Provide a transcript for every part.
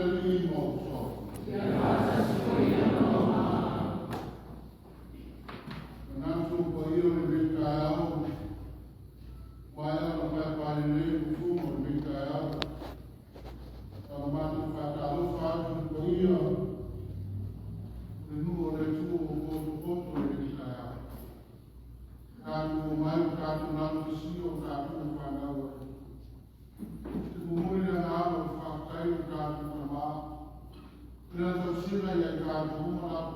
le Alii ma outou. Manatu o paia o lenei taeao, maea ona paepaelelei le fufuga o lenei taeao. Na matou faatalofa atu i paia o le nuu o le Atua ua potopoto i lenei taeao. Tatou omai ua tatou lavapapale o tatou ma fanau ai. E momoli le agaga o le faafetai i lo tatou Tama, i lana tausiga ia i tatou uma lava.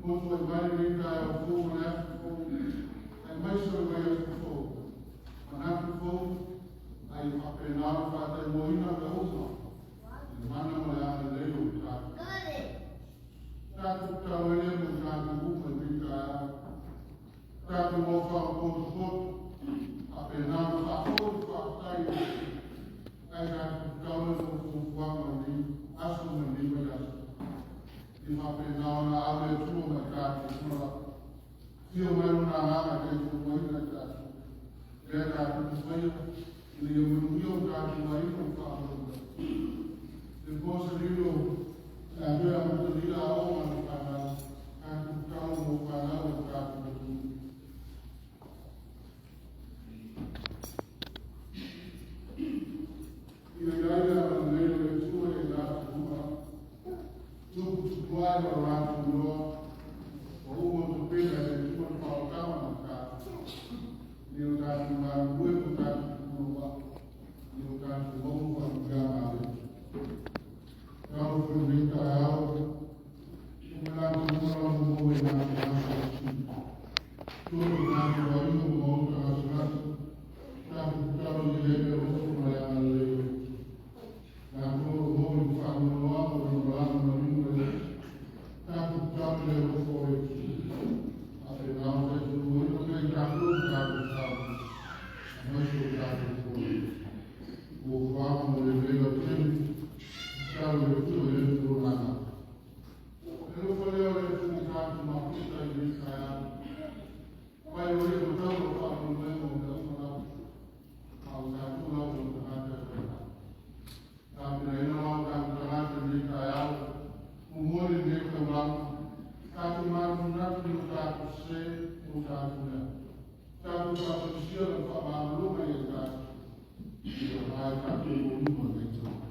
Poto ai mai lenei taeao fou ma le aso fou, aemaise o le vaiaso fou, manatu fou, a ia faapena ona faataimoaina mea uma i le mana ma le agalelei o le tatou. Tatou tatalo ai lea mo i tatou uma i lenei taeao. Tatou aofaga potopoto, faapena ona faafoi le faafetai ae tatou tatalo i mo fuafuaga o lenei aso ma lenei vaiaso. Ia faapena ona ave le Atua ma i tatou uma lava. Afio mai lona agaga e taitoalua i tatou. Lea tatou te faia, ina ia manuia o tatou aiga ma faamoemoe. Le po se lilo, le a toe amatalia aoga a le fanau, tatou tatalo mo fanau o tatou atunuu. Ia i ai le agalelei o le Atua ia i latou uma lava. Tuputupu ae o latou iloa, ua uma ona tapena e le Atua le faaolataga mo tatou. Ina ia o tatou galulue ma tatou punouai, ina ia o tatou maua faamanuiaga a le Atua. Talo foi lenei taeao, o i latou uma lava ua maua i gasegase o le tino. Tua o tatou aiga ma maota gasegase, tatou tatalo ia i ai le alofa ma le agalelei o le Atua. Latou o lo o maua i le faanoanoaga o le malaga maliu mai le tatou tatalo i le alofa o le Atua. Faapena ona talitonuina pea i tatou ma tatou sao, aemaise o tatou fono. Fuafuaga mo le lelei lautele, tatalo i le Atua i le tulaga. Le alofa lea o le Atua ua tatou mafuta i lenei taeao. Mai o ia matau o faamoemoega o mea uma lava. A o tatou lava o tagata e faigata. Tapenaina la o tatou tagata i lenei taeao, momoli lenei taulaga, tatou manatunatu i o tatou sese ma o tatou leaga. Tatou faatausia le faamagaloga ia i tatou. Ia mai tatou molima lenei taulaga.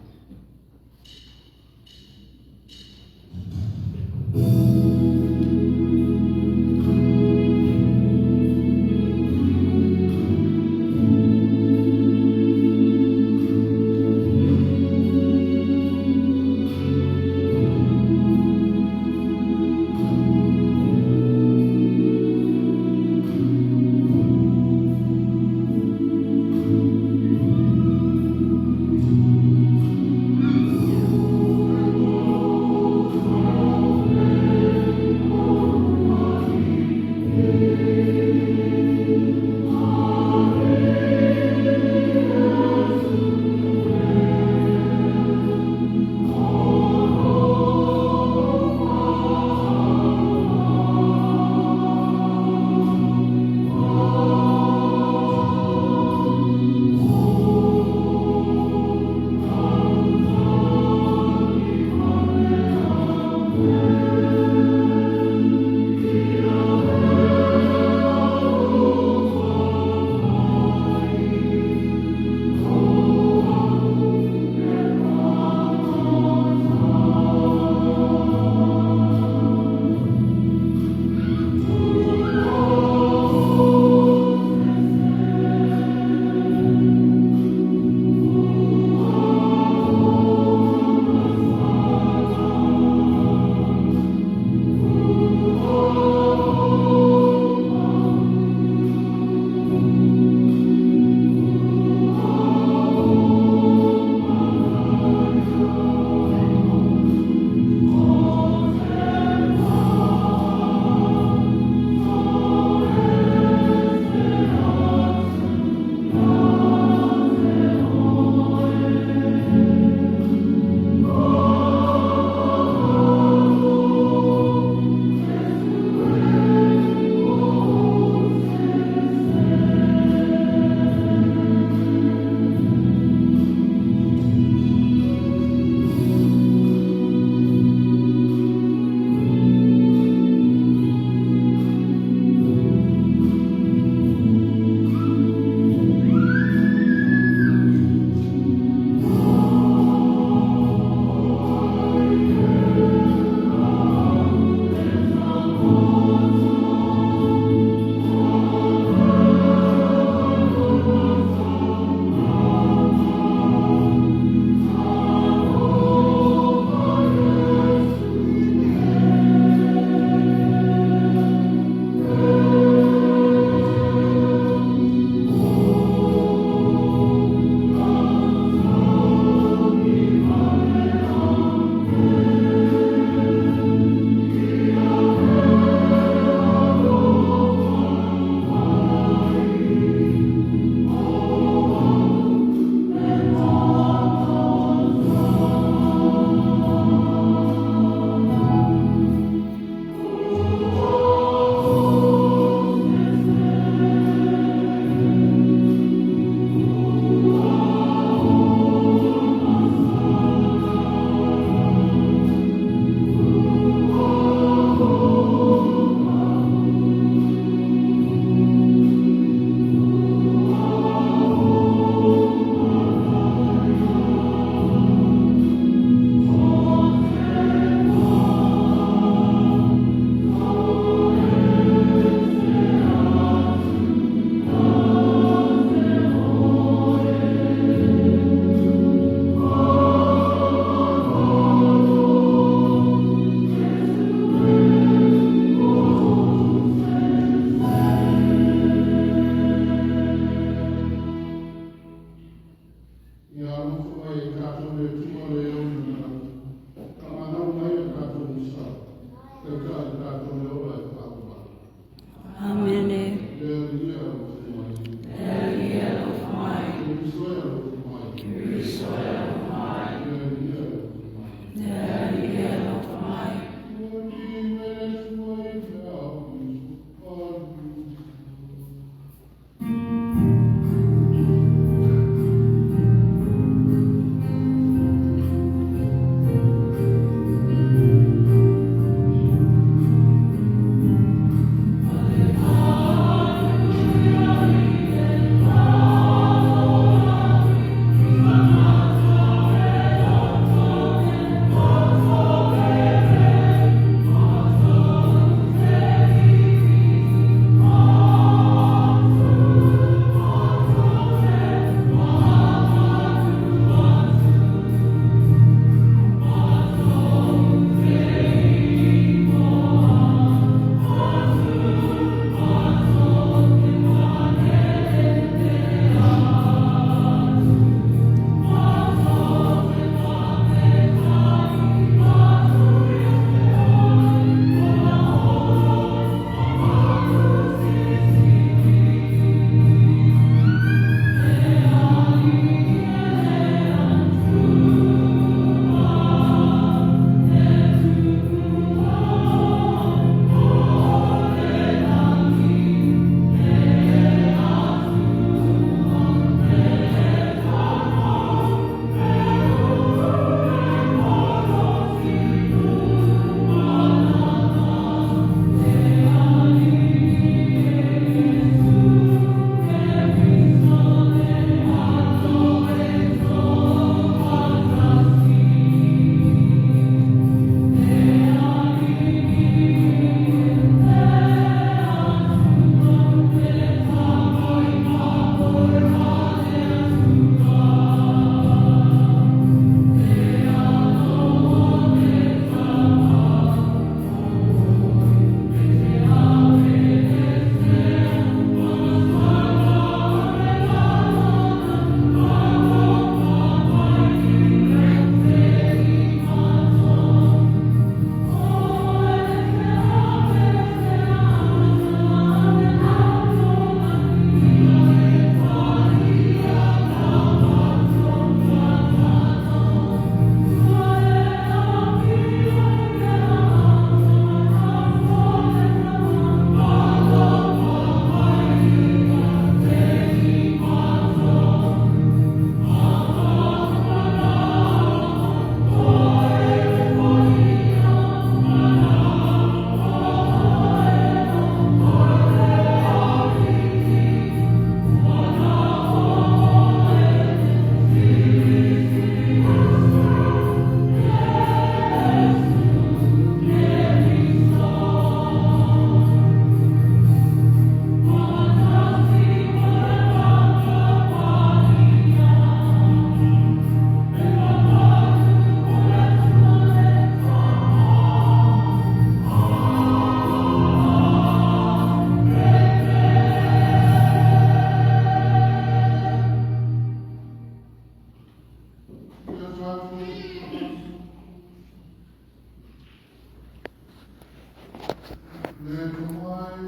Le tomai,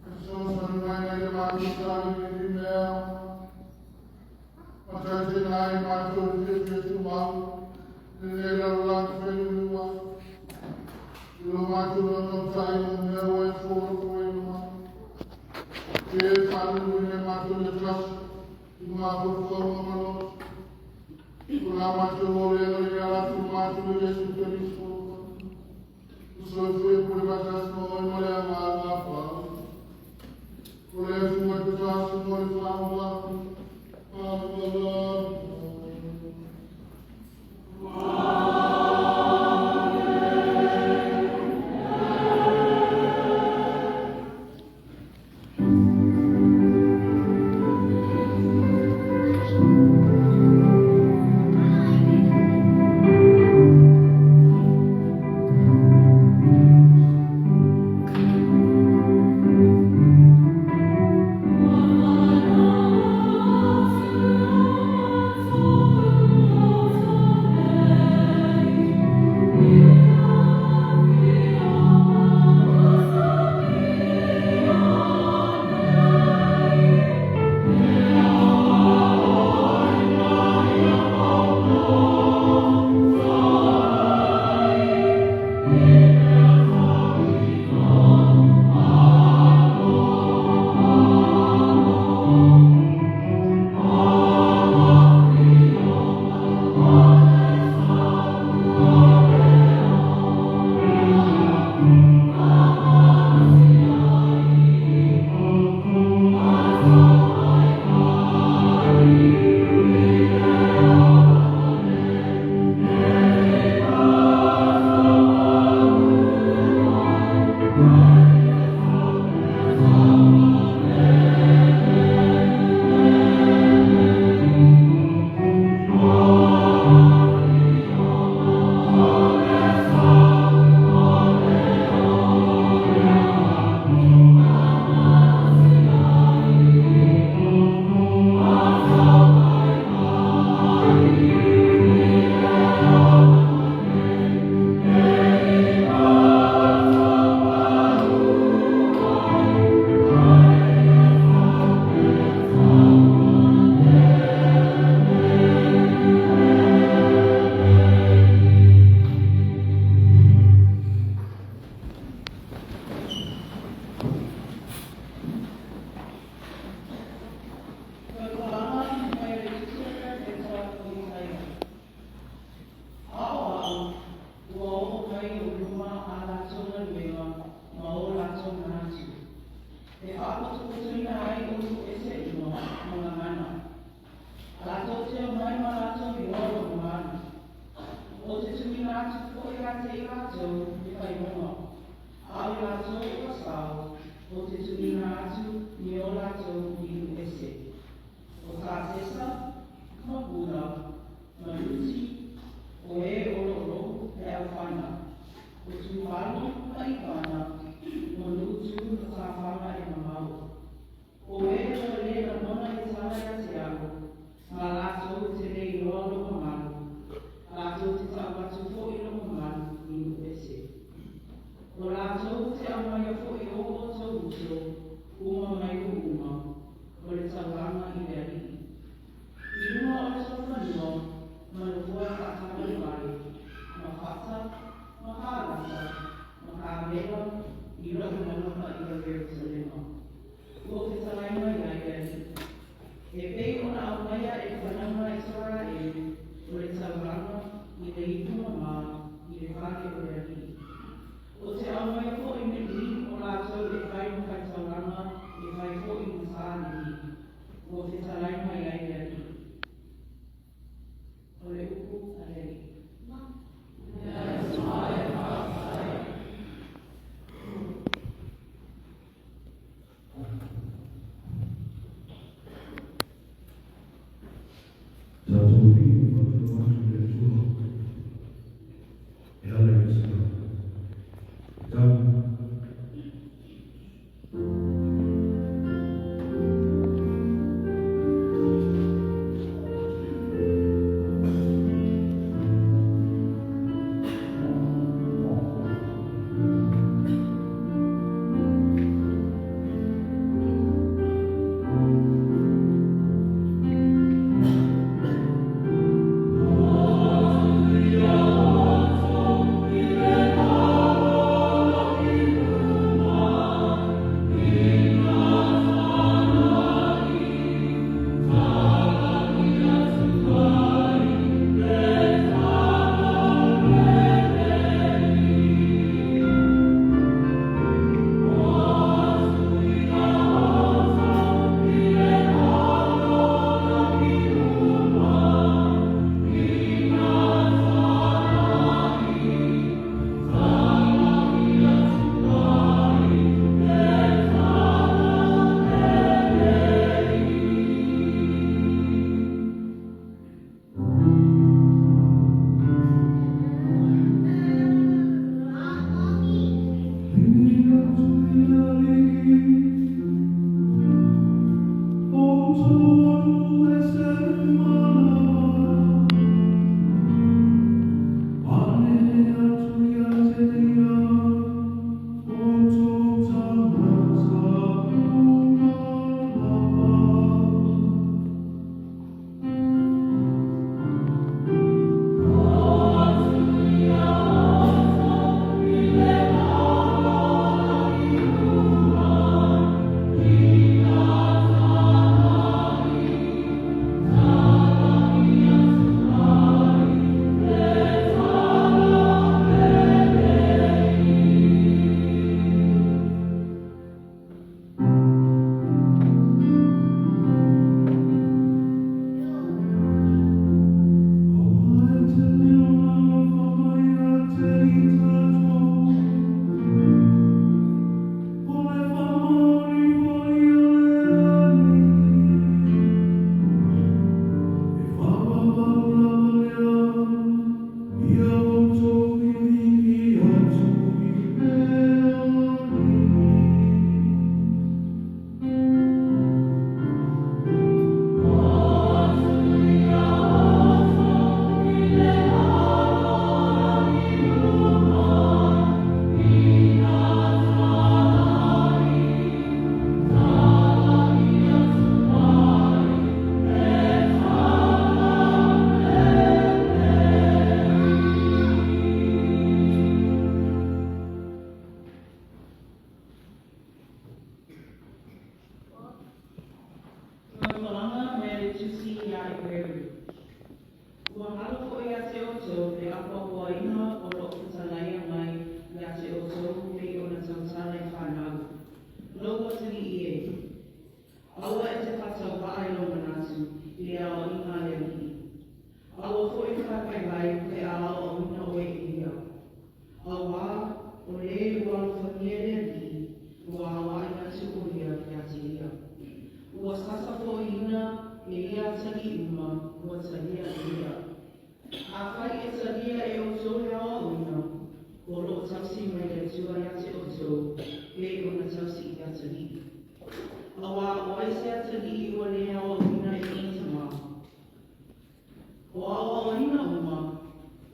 fesoasoani mai na i matou sailiili mea, ma taitaiina ai matou i le fiafia tumau i lenei lalolagi feliuliuai, i lo matou nautautaai mo mea ua e fuafuaina mai, e faaluluina ai matou ia tasi i mafaufauga ma loto, o le a matou avea i le ala atu o matou i Iesu Keriso, o soifua pule faatasi ma oe ma le Agaga Paia, o le Atua e tasi mo le faavavau, faavavau. Fautuaga mai le Tusi a Perofeta o Isaia. A o au, ua oo mai i ou luma a latou galuega ma o latou manatu, e faapotopotoina ai o nuu ese uma ma gagana. Latou te omai ma latou iloa lou mamalu. Ou te tuuina atu foi ia te i latou le faimoga, a o i latou ua sao, ou te tuuina atu ni o latou i nuu ese, o Tasesa, ma Pura, ma Luti, o e o lo o lohu le aofana, o Tuvalu ma Ivana, o nuu tu ma tafaga e mamao. O e ua le lagona le tala ia te au, ma latou te le iloa lou mamalu, latou te tau atu foi lou mamalu i nuu ese. O latou te aumaia foi o outou uso uma mai nuu uma, o le taulaga i le Alii. I luga o le solofanua ma nofoa tausi mai le Atua ia te outou, pei ona tausi i atalii. Auā o ai se atalii ua lē aoaoina e lona tamā? O aoaoina uma,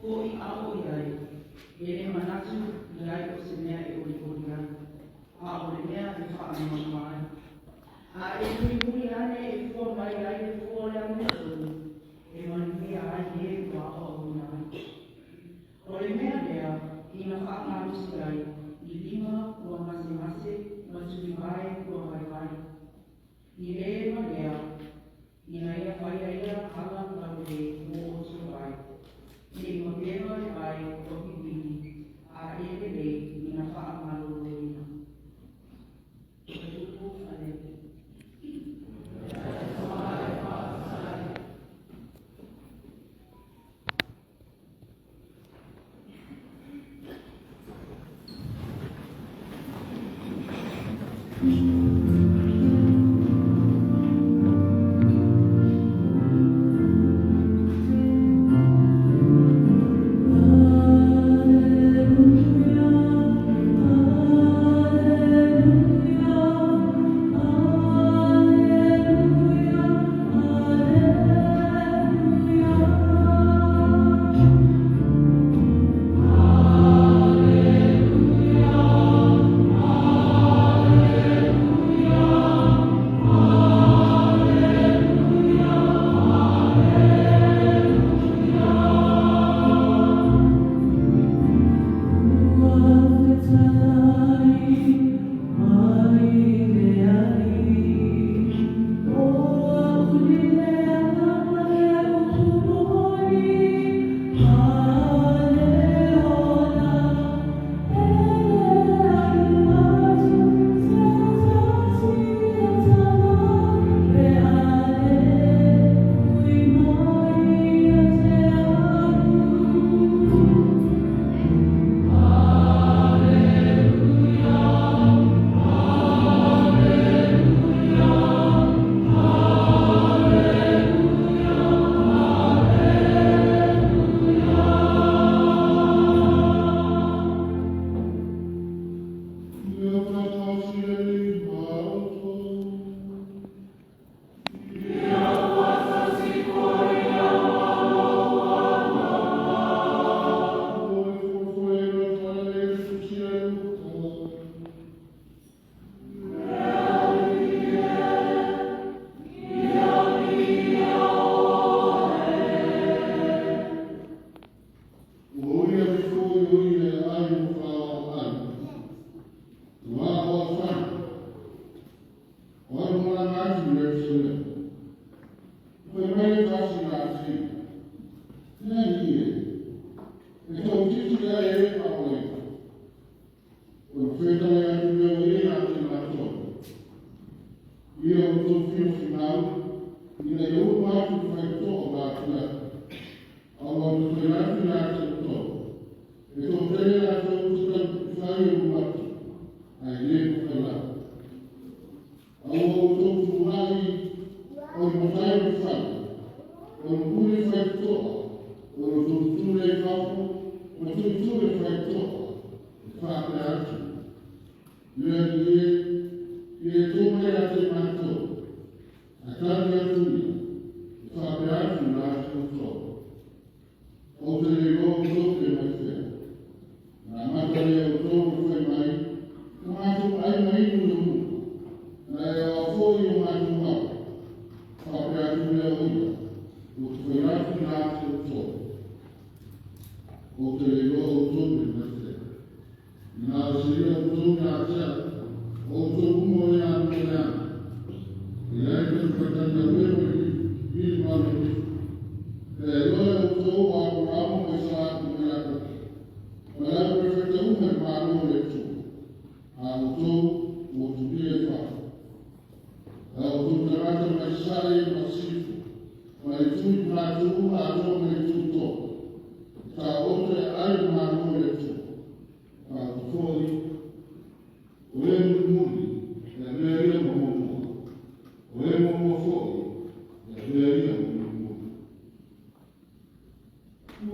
foʻi aʻo i ai, e le manatu i ai o se mea e ʻoliʻoli ai, a o le mea e faanoanoa ai. A e mulimuli ane e fua mai ai le fua o le amiotonu, e manuia ai e ua aoaoina ai. O le mea lea ina faamalosi ai i lima ua masemase ma tulivae ua vaivai, i le ma lea, ina ia faia ia ala laulelei mo outou ai, ne i mapeva le ai ua pipili, a e lelei ina faamaloloina. O le upu a le Alii.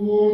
Ua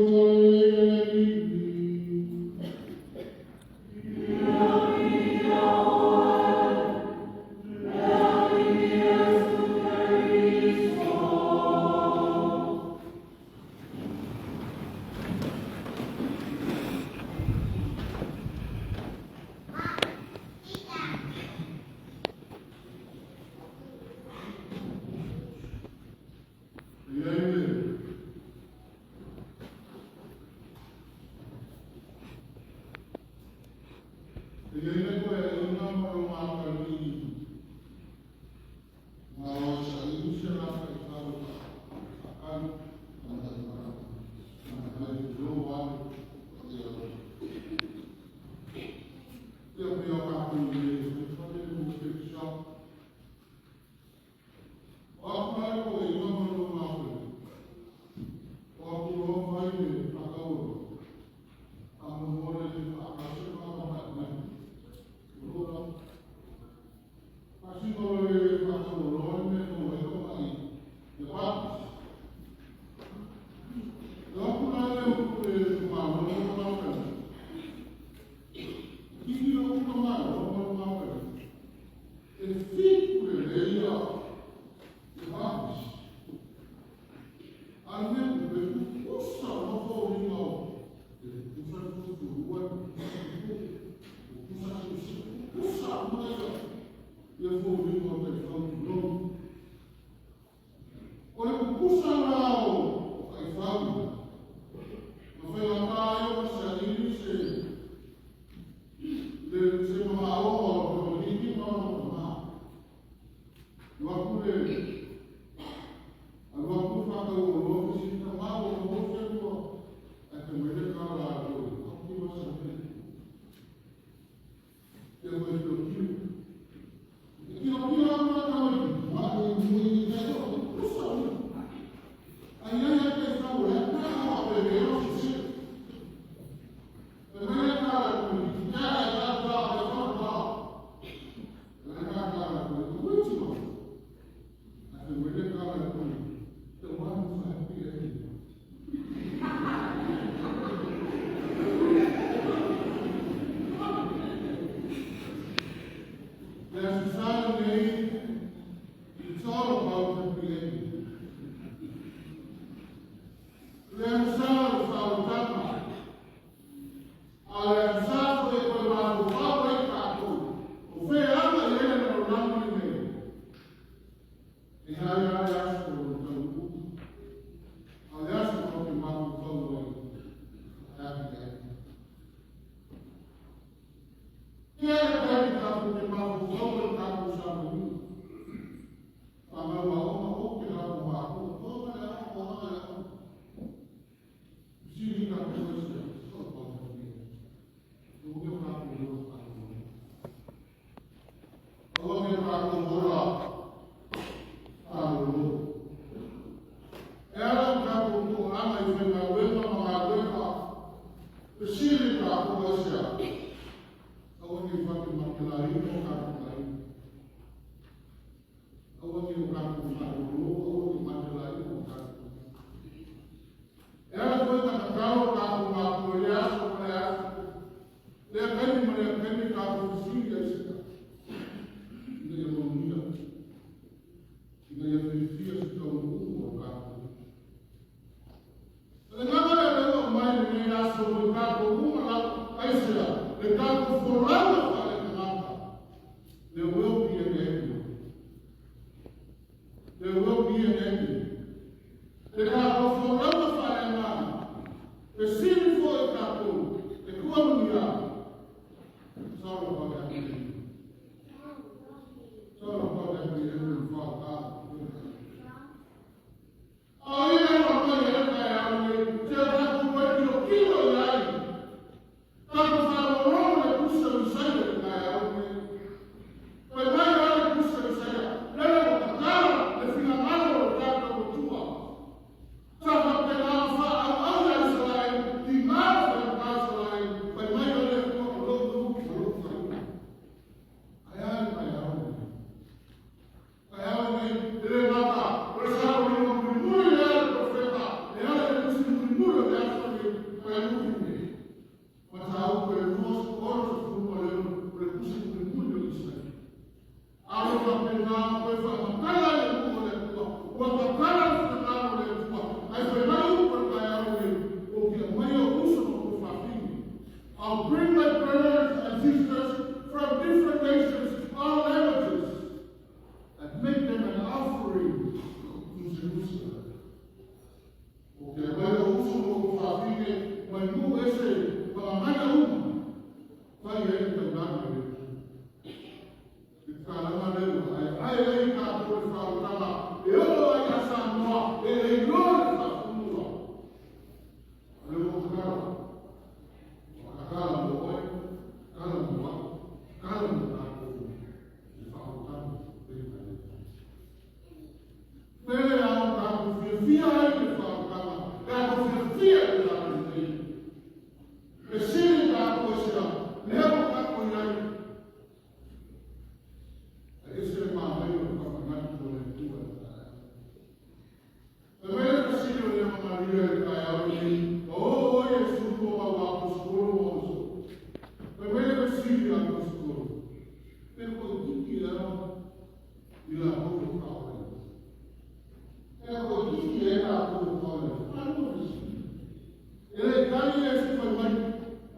E le tali e se fai mai,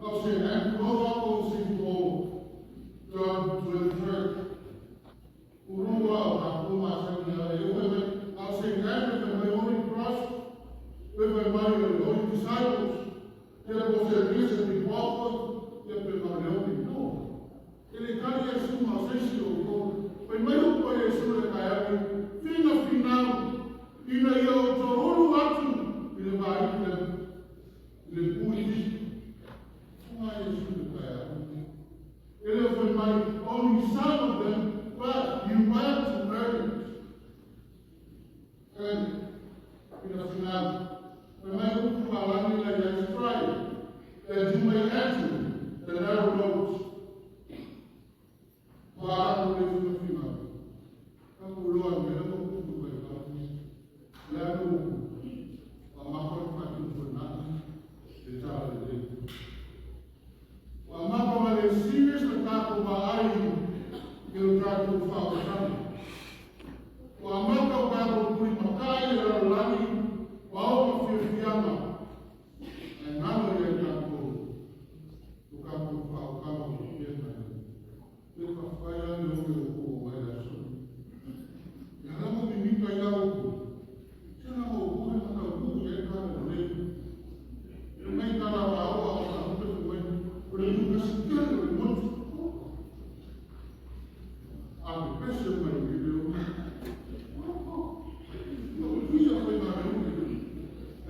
o se o o se o John 23. Urua o ka kuma sa ni a e fai mai, o se Andrew fai mai Holy Cross, fai mai o Holy Disciples, ia po se Lisa ni Papa, ia pe ma leo ni no. E le tali e su ma se si o ko, fai mai o ko e su le kai ai, fina finau, ina ia o tolu atu, i le vai le le pui, uma e su le kai ai. E le fai mai, only some of them, but you have to earn it. Earn it. Ina final, fai mai o ku alani la ia strive, that you may enter the narrow roads. Para o le fina final. Ka ku loa me le mo ku ku ka. Le anu, wa mako fa ki ku na, le ta le le. Wa mako ma le serious le tātou vaai i o tātou whaotanga. Wa mako o tātou pui makai le lalolagi, wa o ma fiafiaga. Ai ngalo ia tātou, o tātou whaotanga o te mai. Le whawhaia ni o o ko o mai la so. Ia lama mi mika ia o ku. Se lama o ku he mata o ku ia ka o le. E mai ka la wa o a ka upe te mai. O le nuka sikele o le motu. A me pese mai i le o. O tuia koe ngā reo i le.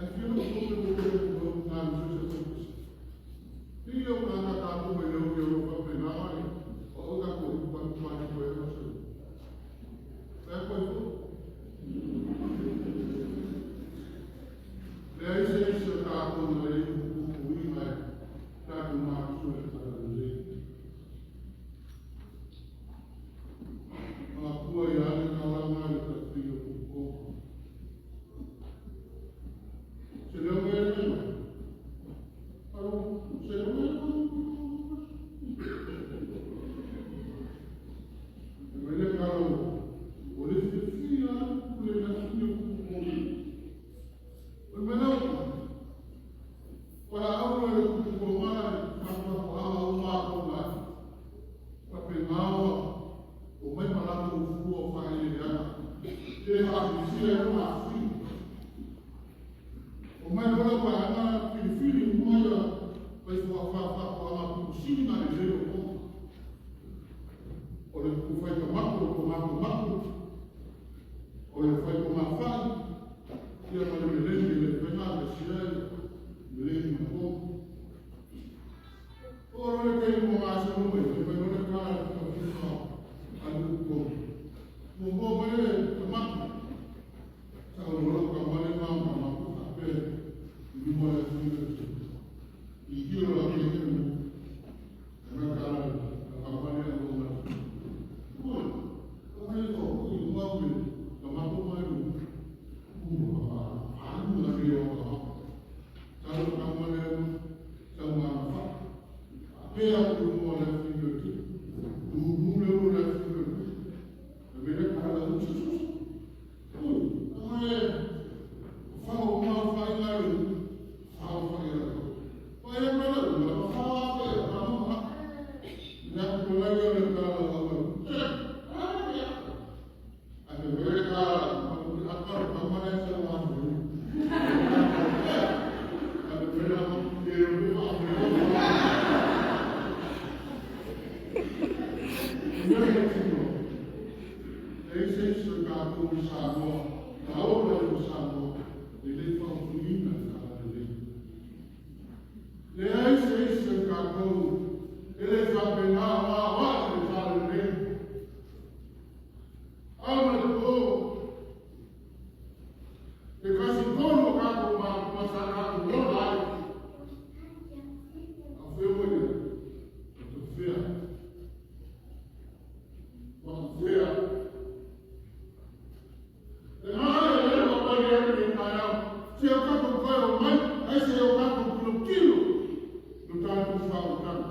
Ai whia o kope o te o ngā reo se kope. Pili o ngā tātou mai leo ki o pape ngā ai. O o ka koe i panu panu koe e masu. Pea koe fo. Le ai se isi o tātou na le kuku i mai. Tātou mātua e tara le. Ngā pua i ane ka langa i ta whio kuku. Se leo mai e mai. Aro, se leo mai e mai. E mai le karo, o le whiwhi a le na whio kuku. O le mai lau, wala au le kuku mai, ma pa o ma ko mai. Pa pe ngawa, o mai malatu o fua o whae le ana. Te ha whiwhi e ma whiwhi. O mai wala pa ana whiwhi o mai a pai fua wha wha ko ama kuku sini ngā le leo o. O le kuku whai ka mako, ko mako mako. O le whai ko mā whai. Ia ma le meleni le whai le sia meleni ma ko. O le kei mo ngā se mo mai, mai o le kā ka whiwha a lu ko. Mo mo mai le ka mako. Sa o le ka male ngā ma mako ka pe. I mo le whiwhi le. I hiro la ke ke mo. E mai kā la ka male a mo mai. Oi, ka mai ko, i mo mai ka mako mai lu. Ua, anu na ki o ka mako. Sa o ka male sa o ngā wha. Pe a ku mo le whiwhi le ki. U mu le o le whiwhi le ki. E me le kā la u su su. Oi, ka mai wha o ngā wha i ngā lu. Wha o wha i ngā lu. Wha e me le ua, wha o wha e wha o wha. Nā ku lai o le kā la o le. A te me le kā la, a ka ka mane sa o ngā lu. A te me la e o le wha o le wha. E se se ka ko sa mo, ka o le o sa mo, le le fa o ina ka le. Le ai se se ka ko, e le fa pe na wa wa le fa le. Ama ko. E ka si kono ka ko ma ma sa ka ko lo lai. A fe mo ye. O te fea. Ma fea. E ngā e le o kai e le kai au. Se o kako kai o mai, ai se o kako kilo kilo. No tātou whaotanga.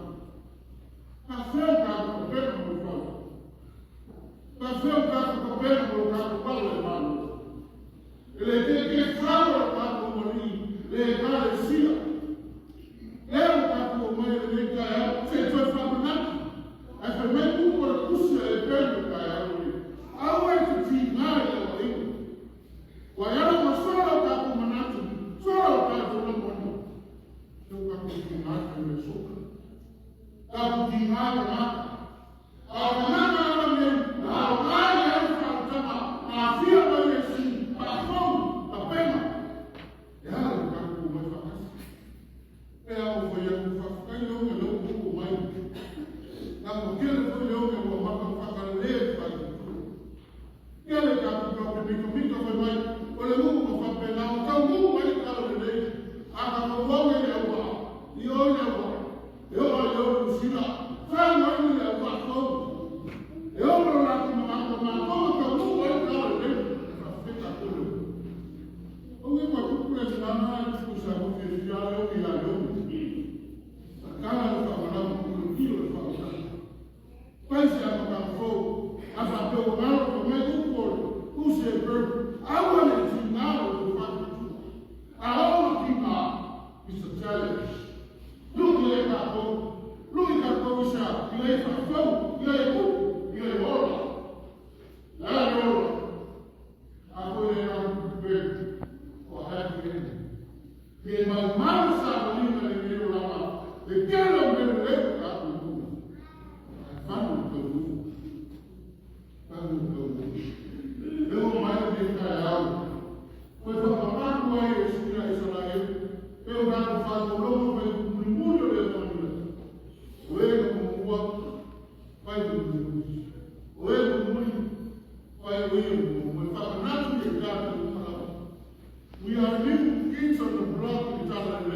We are new kids on the block in Italale.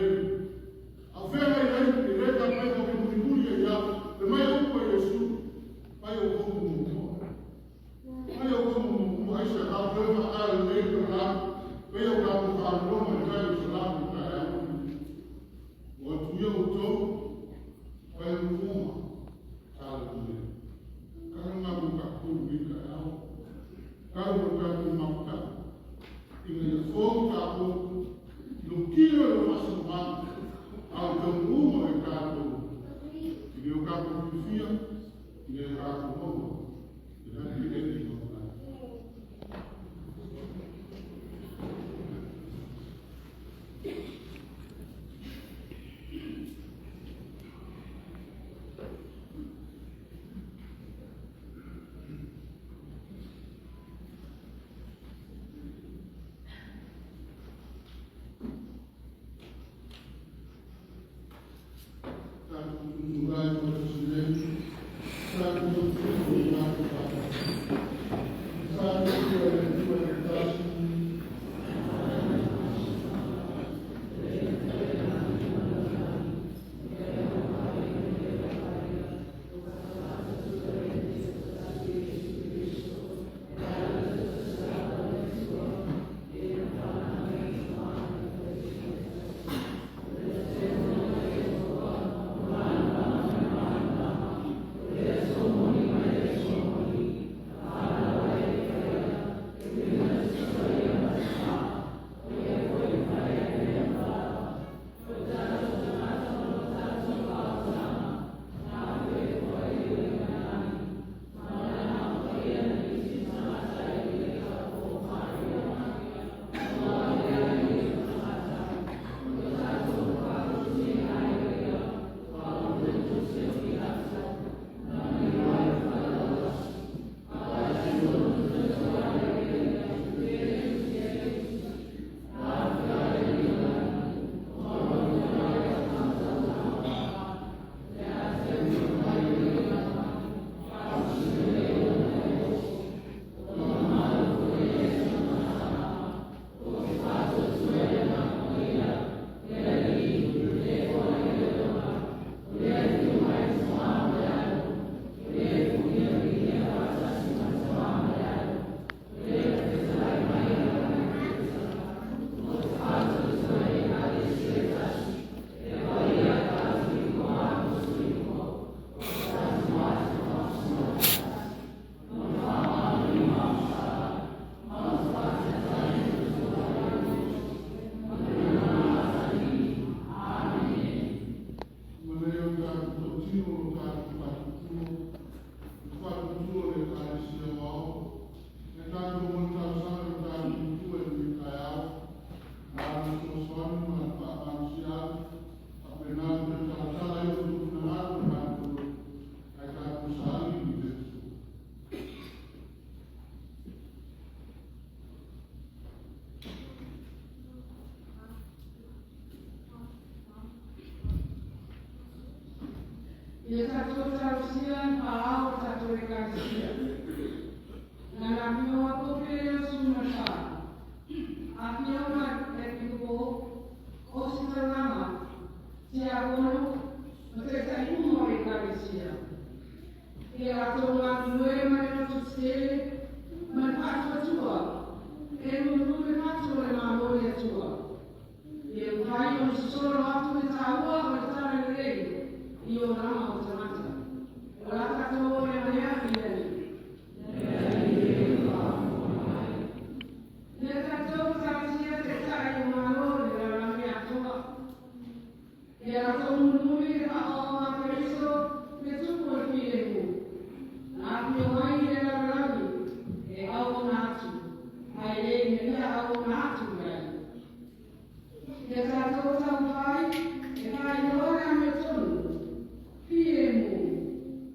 Ia tatou talosia ni paao o tatou Ekalesia. Na le afioga tofi lea o Sulumatā, afioga Epikopo, Ositaulaga, Tiakono ma Taitai uma o le Ekalesia. Ia latou galulue ma le loto tetele ma le faatuatua e lulu le fatu o le Malo o le Atua. Ia mafai ona sosolo atu le taua o le Tala Lelei i olaga o tagata. O la tatou olealea i le Alii. Ia tatou talosia Taitai o Malo i le lalolagi atoa. Ia latou mulimuli i le faaoaoga a Keriso, le Tupu o le Filemu, na afio mai i le lalolagi e auauna atu, ae le ina ia auauna atu i ai. Ia tatou taumafai e faailoa le amiotonu, filemu,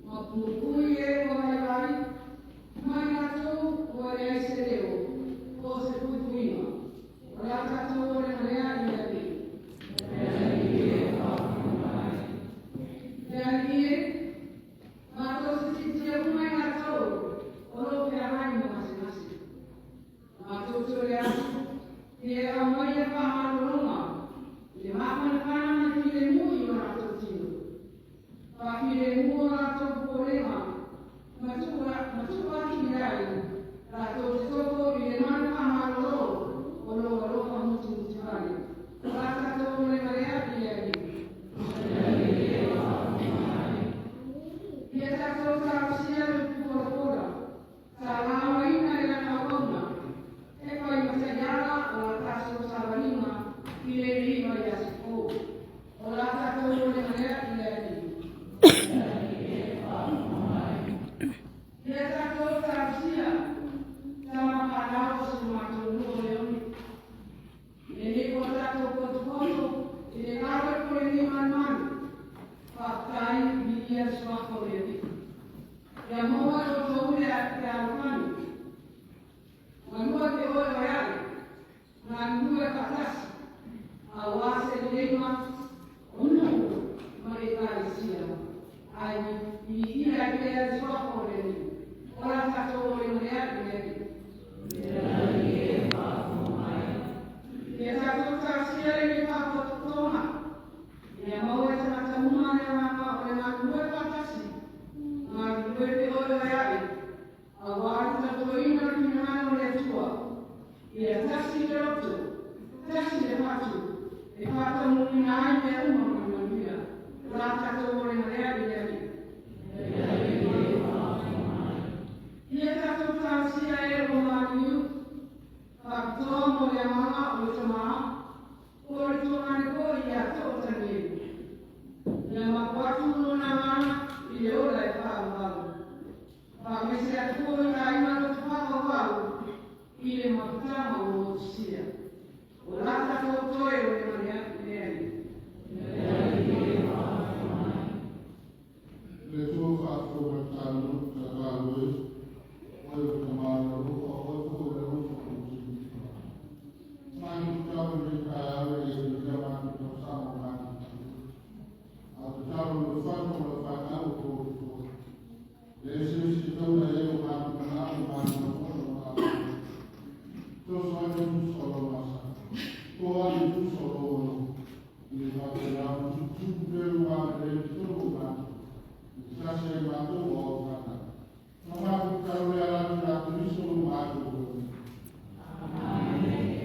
ma puipui e ua vaivai, ma i latou ua leai se leo po o se puipuiga. O le a tatou olegalea i le Alii. Le Alii e, matou te tiatia uma i latou o lo o feagai ma gasegase. Matou te ole atu, ia e aumaia le faamalologa, le mafanafana ma le filemu i o latou tino. Faafilemu o latou popolega ma tuu atu i ai latou te topo i le malu faamalolo o lou alofa mutimutivale. O la tatou olegalea i le Alii. Ia tatou talosia le upu folafola, sa lauaina e lana auauna, e fai ma taiala o la tatou savaliga i lenei vaiaso fou. O la tatou olegalea i le Alii. Ia tatou talosia tama fanau o si o matou nuu o Leone. Lenei ua tatou potopoto i le lalo i poleni malumalu. Faafetai viia le suafa o le Alii. Ia maua e outou le fealofani. Malua te oeoeai, galulue faatasi, aua se leleiga o nuu ma le Ekalesia, ae viia ai pea le suafa o le Alii. O la tatou olegalea i le Alii. Ia tatou talosia lenei faapotopotoga, ia maua e tagata uma le agaga o le galulue faatasi, galulue feoeoeai, aua le tautuaina o le finagalo o le Atua. Ia tasi le loto, tasi le fatu, e faataunuuina ai mea uma ma le manuia. O la tatou olegalea i le Alii. Ia tatou talosia e ua maliliu, faapitoa mo le agaga o le tamā, po o le tuagane foi ia To'atanielu. Ia mapu atu lona agaga i le ola e faaauau. Faamaise atu foi i aiga loto faaauau i le mafutaga ua motusia. O la tatou toe olegalea i le Alii. Le Atua faafofoga talu e, oe o le Tama o le alofa, oe foi o le alofa mutimutivale. Matou tatalo i lenei taeao e le tuia matou talosaga o matou tataloina. A o tatalo i lau fatu ma lau fanau o outou totoe. E leai se isi e tatau ona i ai o matou manao ma matou lagona ma matou loto. Fesoasoani i tusa o lau lagasa. Toa i tusa o lou alofa. Ina ia faapena ona tuputupu pea lou agalelei i totonu o matou. I se tasi ai matou o au fanau. Ma matou tatalo e ala atu ia Keriso lo matou Alii.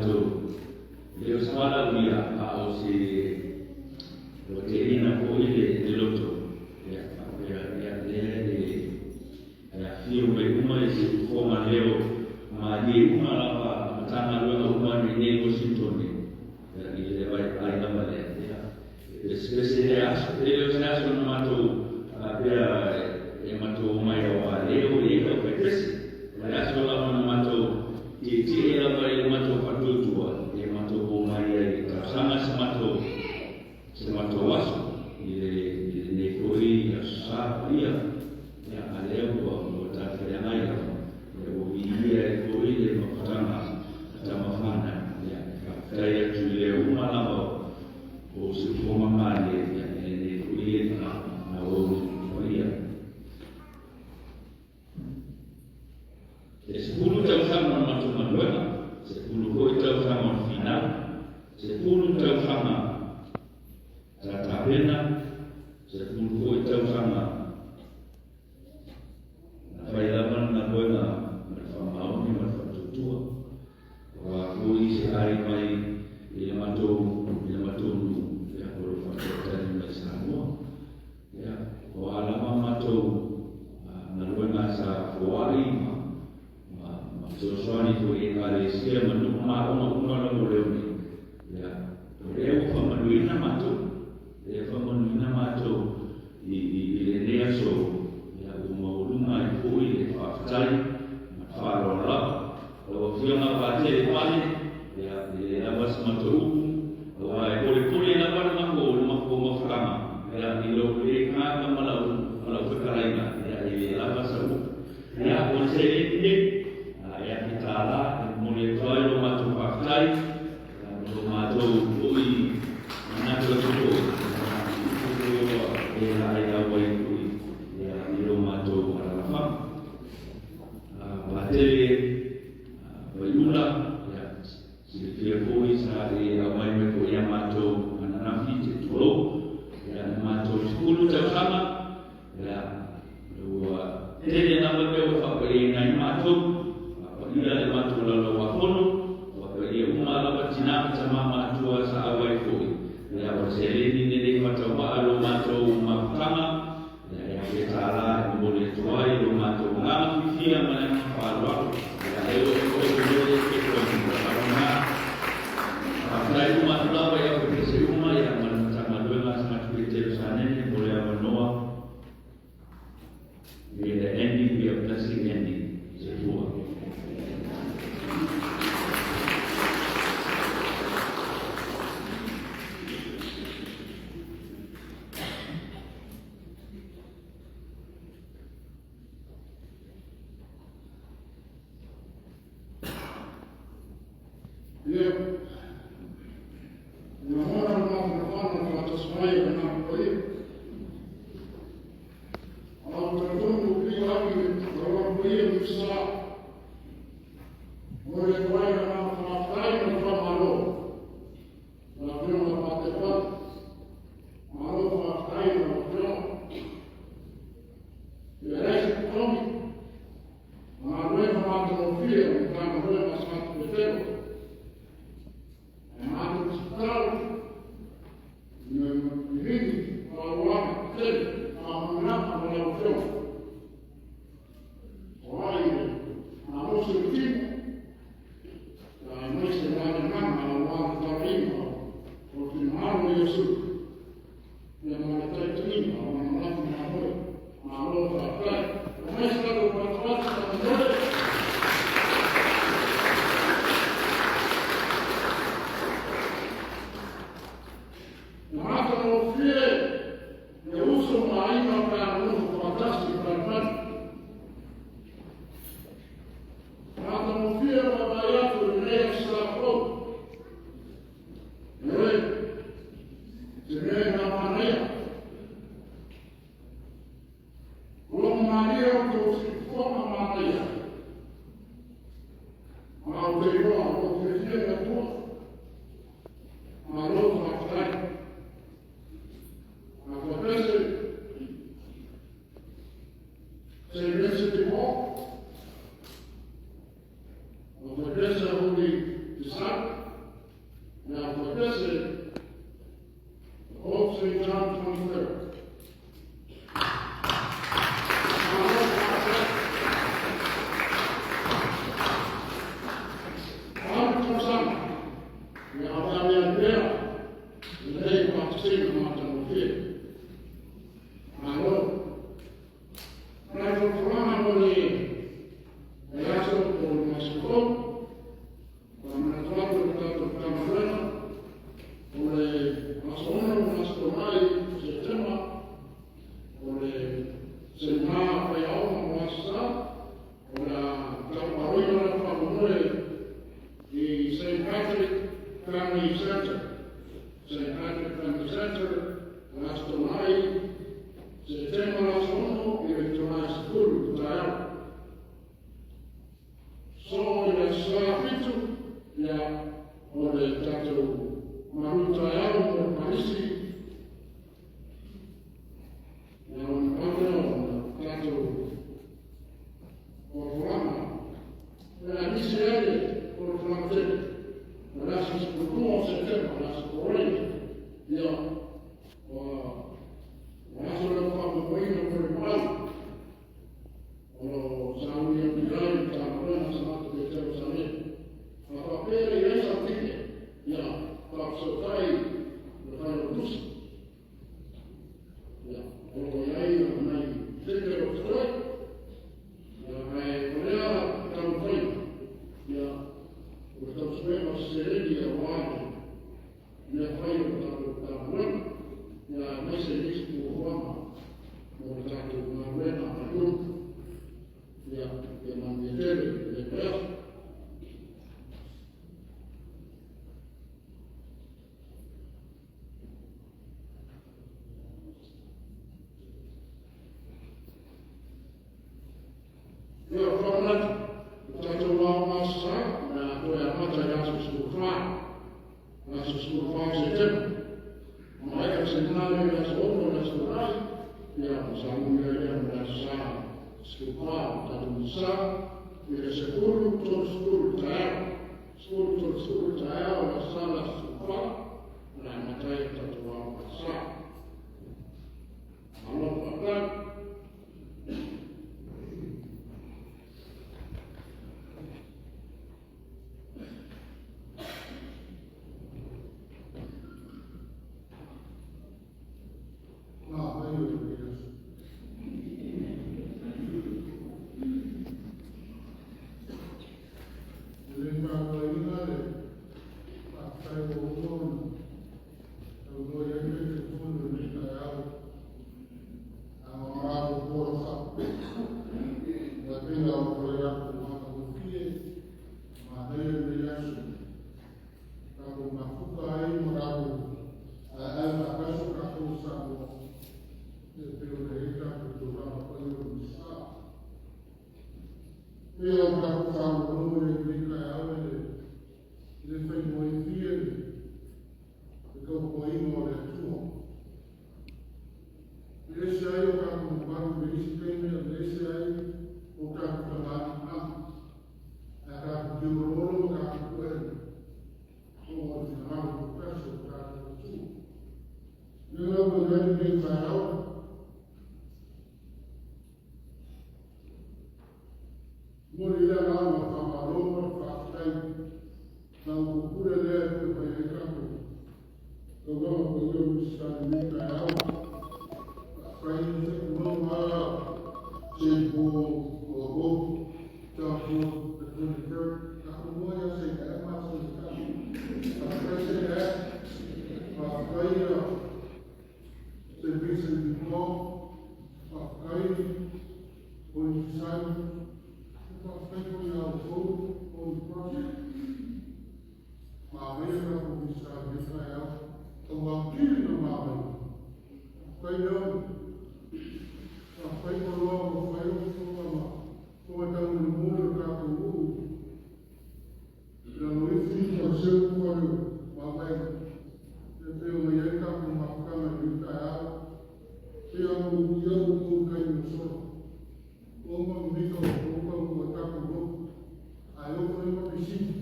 matou e le o se valaaulia a o se ua teena foi le loto ia faapea ia lea e e afifio mai uma i siufofoga leo malie uma lava a Matagaluega uma nei nei Washington ia i le vaevae lava lea ia e pesepese lea aso. E le o se aso na matou faapea e matou omai auā lea ua i ai lau faipese. O le aso lava na matou tietie lava i le matou faatuatua e matou omai ai e talosaga se matou se matou aso i le i lenei foi Aso Sa paia ia a lea ua ua talafeagai lava ia ua viia ai foi le mafutaga a tama fanau ia e faafetai atu i lea uma lava o siufofoga malie ia i lenei foi aoauli paia. E 10 tausaga o le matou galuega, 10 foi tausaga o le finau, 10 tausaga sa tapena, 10 foi tausaga na fai lava le galuega ma le faamaoni ma le faatuatua. Aua foi se ai mai i le matou i le matou nuu ia o lo o faatalitali mai Samoa. Ia, o a lava matou galuega sa foai ma ma ma fesoasoani foi i Ekalesia ma nuu ma aoga uma lava o leo nei, ia, o lea ua faamanuiaina matou, lea ua faamanuiaina matou i i i lenei aso, ia, ua maualuga ai foi le faafetai ma le faaaloalo lava. Lau Afioga Patele Pale, ia, e le lava se matou upu, aua e polepole lava le matou, le matou mafutaga, ia, i lou le gata ma lau, ma lau fetalaiga, ia, e le lava sau upu. Ia, o le seleni nei, e $1,000, e momoli atu ai lo matou faafetai, ia, ma lo matou foi manatu atu foi, ia, i upu foi ua e laailau ai foi, ia, i lo matou alaalafaga. Patele Vaiula, ia, silafia foi sa e aumai mai foi ia matou ananafi te tulou, ia, na matou 10 tausaga, ia, ua tele lava mea ua faapaiaina ai matou, faapaia le matou laulauafono, faapaia uma lava tina ma tama matua sa auai foi, ia, o le seleni lenei faatauvaa lo matou mafutaga, Ia e $1,000 e momoli atu ai lo matou agaga fiafia ma le agaga faaaloalo. Ia e oo foi i le ke koe ma Faafetai uma atu lava i au pese uma ia ma le Matagaluega a Tagata Petelo Sanene mo le avanoa. May the ending be a blessing ending. Soifua. Ia, lagona le mafanafana o faatasi mai o lena paia. A o talitonu ua pili atu i le laulau paia o Sa. Mo le atu ai le agaga faafetai ma le faamalo. Lau Afioga Patepa, malo faafetai i lau Afioga. E leai se totogi, o galuega matagofie o le Matagaluega a Santu Petelo. Ae matou te tatalo ina ia liligi faaauauga tele faamanuiaga mo lau Afioga. O ai le malosi o le tino, aemaise la le agaga aua le taloina o le finagalo o Iesu, ia ma le taitaiga o lana lafo mamoe. Malo faafetai. Aumai se tatou fatufatu faamolemole. St. Patrick Family Center. St. Patrick Family Center, o le Aso Toonai, Setema le aso 6 i le itula e 10 i le taeao. So i le Aso Sa 7, ia, o le tatou malu taeao mo le Parisi, ia ona pau lea o tatou polokalama. O le a nisi ai le polokalama tele, o le aso 12 o Setema, o le aso Koroina, ia, o le aso lea faamoemoeina mo le maau, o lo o sauni atu i ai le Matagaluega a Tagata Petelo Samea. A faapea e i ai sau ticket, ia, faafesootai le Failautusi. Ia, o lo o i ai nai ticket o totoe, ia, ae o lea taumafaiga, ia, o le tausuega o se seleni aua le mea fai o le tatou Matagaluega, ia, aemaise nisi fuafuaga mo le tatou galuega a luma. Ia, ia manuia tele lenei vaiaso. Ia, o faamanatu, o tatou aoga Aso Sa, o le a toe amata i le aso 14, le aso 14 o Setema. Maea le seminare i le aso 6 o le Aso Toonai, ia, ona sauni ai lea mo le Aso Sa 14 o tatou Misa, i le 10:30 i le taeao. 10:30 i le taeao o le Aso Sa le aso 14, o le a amata ai le tatou aoga Aso Sa. Malo faafetai. E le faagaloina le faafetai ua uma ona saunoa i ai le Taitaifono i lenei taeao. A o matou tolofa, ua pei lava ona fai atu, ua matagofie ma manaia lenei aso. Tatou mafuta ai ma tatou aeae faatasi o tatou o Samoa, e pei ona i ai tatou tulaga paia o le Minisita. E pei ona tatou faalogologo i lenei taeao e le faigofie le tautuaina o le Atua. E ese ai o tatou mamalu i le isi taimi, e ese ai o tatou tagaliaga. Ae tatou te olоло ma tatou puele o o le finagalo tutasi o tatou Atua. Lea la ua i ai lenei taeao, momoli le agaga o le faamalo ma le faafetai na outou pule lea e toe fai ai tatou tauvaga paia o Minisita i lenei taeao. Faafetai no St. Paul or John Paul the 23rd. Ako mo ia se e ma se ka. Faafetai se e. Faafetai ia St. Vincent de Paul. Faafetai Holy Simon. Faafetai foi ia outou Holy Cross. Manaia tatou Minisita i lenei taeao. Tauatili na manaia. Faafetai Leon. Faafetai Poloa ua fai o fuga ma foga taumolimoli o tatou nuu. I lalo ifo ma seu fale o mavaega. E pei ona i ai tatou mafutaga i lenei taeao. Pei ona ou ia outou i taimi ua sola. Ua uma mimita o outou taunuu ai tatou lotu. Ae oo nei ma pisini.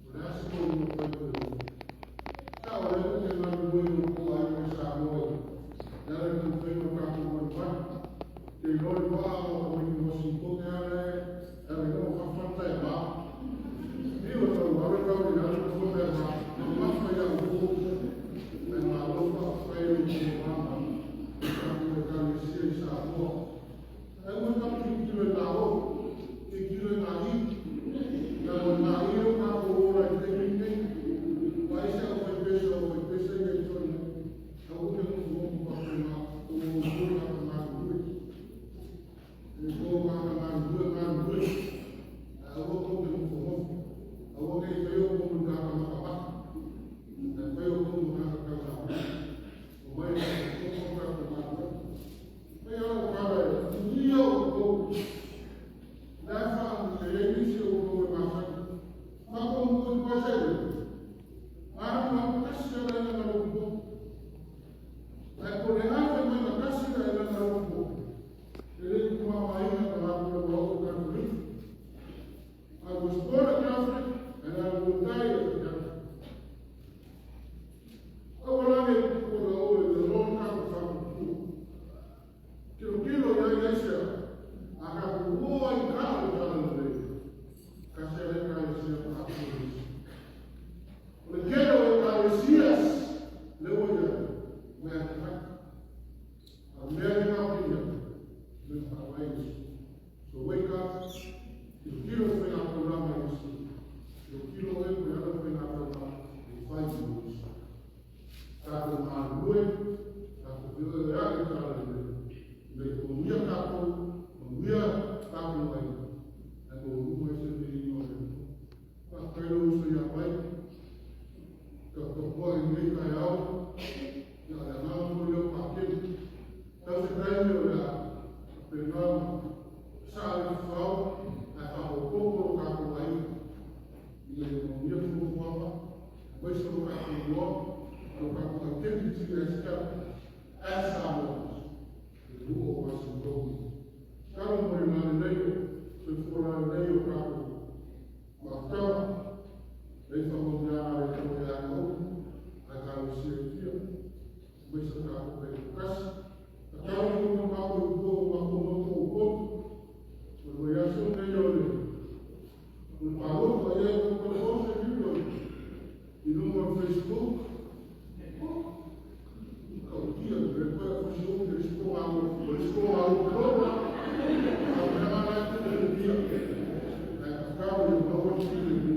O le a se tonu o fai o le lotu. Sa o lea ou te galulue i lou aiga i Samoa i le ala i le taumafaiga o tatou manumalu. Te iloa le vaa o Komiti Wasingitone lava lea e ala i ona fafata e ma. Niu e tau alo tau i lalo fafata e ma. Mamafa ia outou. Ae malo faafetai i lo outou Samoa, ma lo tatou identity as as Samoans, i le lua o masina togi. Talo mo le lalelei o soifua lalelei o tatou mafutaga, lei faamanuiaga a le Atua i aiga uma, ekalesia e fia, aemaise o tatou taitoatasi. Tatalo i o matou i tua ua matou nofo i Upolu, o le vaiaso lenei o le palota, ia e tau se lilo i luga o le Facebook, tautia le toe Facebook le isi o le isi toga lola, a o mea la e tupu ia, ae tatalo ia maua le filemu,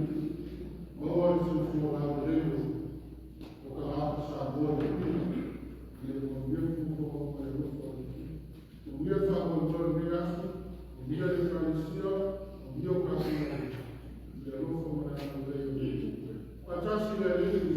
maua le soifua laulelei o tagata Samoa i le pila, ia manuia le fuafuaga ma le alofa o le Atua. Manuia le faamoemoe o lenei aso, manuia le ekalesia, manuia o tatou le alofa ma le agalelei o le Atua. Faatasi le Alii.